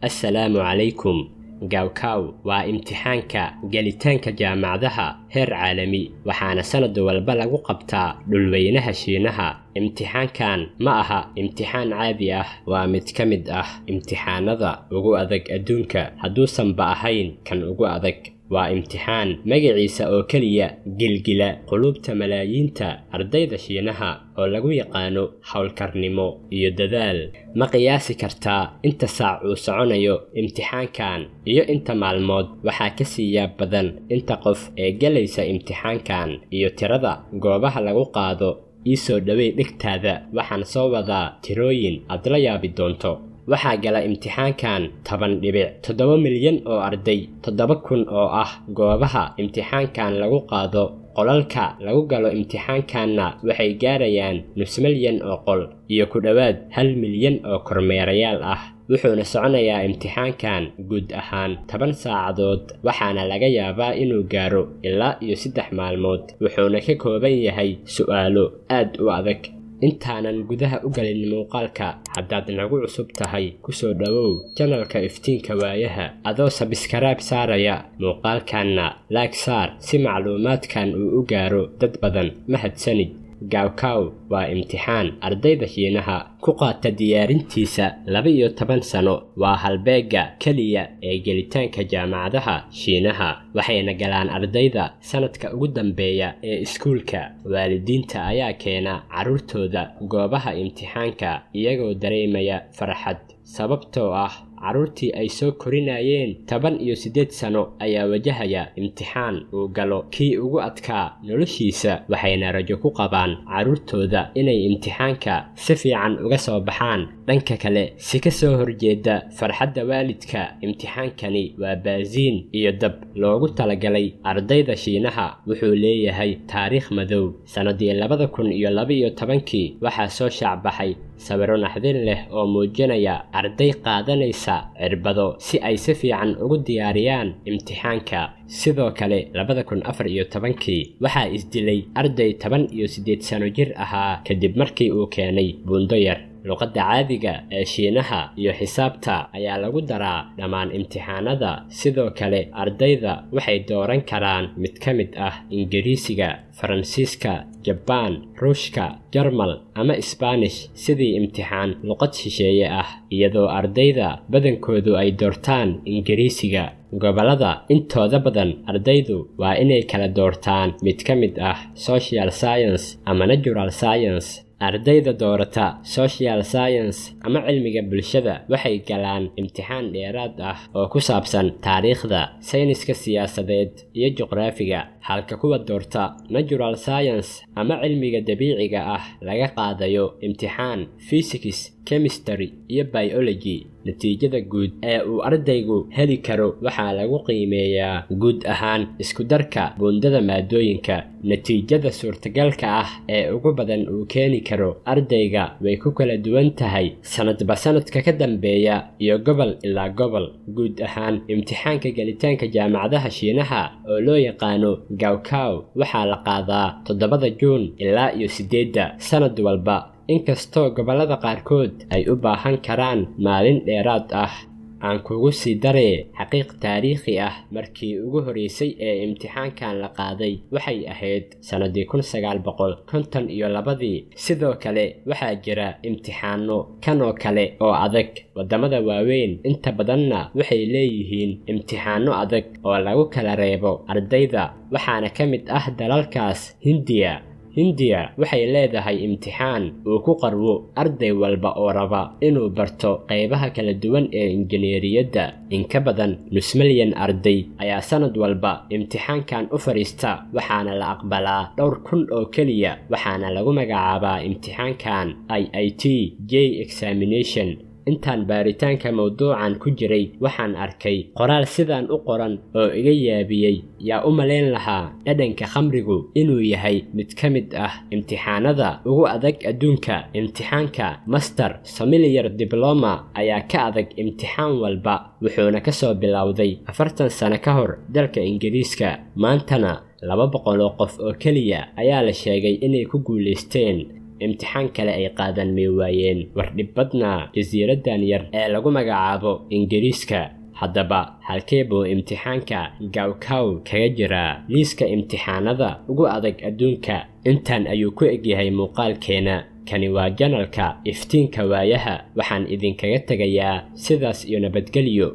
Assalaamu calaykum. Gaokao waa imtixaanka gelitaanka jaamacadaha heer caalami, waxaana sanad walba lagu qabtaa dhulweynaha Shiinaha. Imtixaankan ma aha imtixaan caadi ah, waa mid ka mid ah imtixaanada ugu adag adduunka, hadduusanba ahayn kan ugu adag. Waa imtixaan magaciisa oo keliya gilgila qulubta malaayiinta ardayda Shiinaha oo lagu yaqaano hawlkarnimo iyo dadaal. Ma qiyaasi kartaa inta saac uu soconayo imtixaankan iyo inta maalmood? Waxaa ka sii yaab badan inta qof ee galaysa imtixaankan iyo tirada goobaha lagu qaado. Ii soo dhawey dhegtaada, waxaan soo wadaa tirooyin aad la yaabi doonto. Waxaa gala imtixaankan 10.7 milyan oo arday, 7,000 oo ah goobaha imtixaankan lagu qaado. Qolalka lagu galo imtixaankanna waxay gaarayaan nus milyan oo qol iyo ku dhowaad 1 milyan oo kormeerayaal ah. Wuxuuna soconayaa imtixaankan guud ahaan 10 saacadood, waxaana laga yaabaa inuu gaaro ilaa iyo 3 maalmood, wuxuuna ka kooban yahay su'aalo aad u adag. Intaanan gudaha u galin muuqaalka, haddaad nagu cusub tahay, kusoo dhowow channelka Iftiinka Waayaha adoo subscribe saaraya, muuqaalkanna like saar si macluumaadkan uu u gaaro dad badan. Mahadsanid. Gaokao waa imtixaan ardayda Shiinaha ku qaata diyaarintiisa 12 sano. Waa halbeegga keliya ee gelitaanka jaamacadaha Shiinaha, waxayna galaan ardayda sanadka ugu dambeeya ee iskuulka. Waalidiinta ayaa keena carruurtooda goobaha imtixaanka iyagoo dareemaya farxad, sababtoo ah carruurtii ay soo korinayeen 18 sano ayaa wajahaya imtixaan uu galo kii ugu adkaa noloshiisa, waxayna rajo ku qabaan carruurtooda inay imtixaanka si fiican uga soo baxaan. Dhanka kale, si ka soo horjeeda farxadda waalidka, imtixaankani waa baasiin iyo dab loogu talagalay ardayda Shiinaha. Wuxuu leeyahay taariikh madow. Sannadii 2012-kii waxaa soo shaacbaxay sawirro naxdin leh oo muujinaya arday qaadanaysa cirbado si ay si fiican ugu diyaariyaan imtixaanka. Sidoo kale, 2014-kii waxaa isdilay arday 18 sano jir ahaa kadib markii uu keenay buundo yar. Luqadda caadiga ee Shiinaha iyo xisaabta ayaa lagu daraa dhammaan imtixaanada. Sidoo kale, ardayda waxay dooran karaan mid ka mid ah Ingiriisiga, Faransiiska, Jabaan, Ruushka, Jarmal ama Isbaanish sidii imtixaan luqad shisheeye ah, iyadoo ardayda badankoodu ay doortaan Ingiriisiga. Gobollada intooda badan, ardaydu waa inay kala doortaan mid ka mid ah social science ama natural science. Ardayda doorata social science ama cilmiga bulshada waxay galaan imtixaan dheeraad ah oo ku saabsan taariikhda, sayniska siyaasadeed iyo juqraafiga, halka kuwa doorta natural science ama cilmiga dabiiciga ah laga qaadayo imtixaan physics, chemistry iyo biology. Natiijada guud ee uu ardaygu heli karo waxaa lagu qiimeeyaa guud ahaan isku darka buundada maadooyinka. Natiijada suurtagalka ah ee ugu badan uu keeni karo ardayga way ku kala duwan tahay sanadba sanadka ka dambeeya iyo gobol ilaa gobol. Guud ahaan, imtixaanka gelitaanka jaamacadaha Shiinaha oo loo yaqaano Gaokao waxaa la qaadaa 7-da Juun ilaa iyo 8-da sanad walba, inkastoo gobollada qaarkood ay u baahan karaan maalin dheeraad ah. Aan kugu sii daree xaqiiq taariikhi ah: markii ugu horreysay ee imtixaankan la qaaday waxay ahayd sannadii 1952. Sidoo kale, waxaa jira imtixaano kan oo kale oo adag. Waddamada waaweyn inta badanna waxay leeyihiin imtixaano adag oo lagu kala reebo ardayda, waxaana ka mid ah dalalkaas Hindiya. Hindiya waxay leedahay imtixaan uu ku qarwo arday walba oo raba inuu barto qaybaha kala duwan ee injineeriyadda. In ka badan nus milyan arday ayaa sanad walba imtixaankan u fadhiista, waxaana la aqbalaa dhowr kun oo keliya, waxaana lagu magacaabaa imtixaankan IIT JEE examination. Intaan baaritaanka mawduucan ku jiray, waxaan arkay qoraal sidaan u qoran oo iga yaabiyey: "Yaa u malayn lahaa dhadhanka khamrigu inuu yahay mid ka mid ah imtixaanada ugu adag adduunka? Imtixaanka Master Sommelier Diploma ayaa ka adag imtixaan walba, wuxuuna kasoo bilowday 40 sano ka hor dalka Ingiriiska. Maantana 200 oo qof oo keliya ayaa la sheegay inay ku guulaysteen." Imtixaan kale ay qaadan may waayeen? War dhibbadna jasiiraddan yar ee lagu magacaabo Ingiriiska. Haddaba halkee buu imtixaanka Gawkaw kaga jiraa liiska imtixaanada ugu adag adduunka? Intan ayuu ku egyahay muuqaalkeena. Kani waa janalka Iftiinka Waayaha. Waxaan idinkaga tegayaa sidaas iyo nabadgelyo.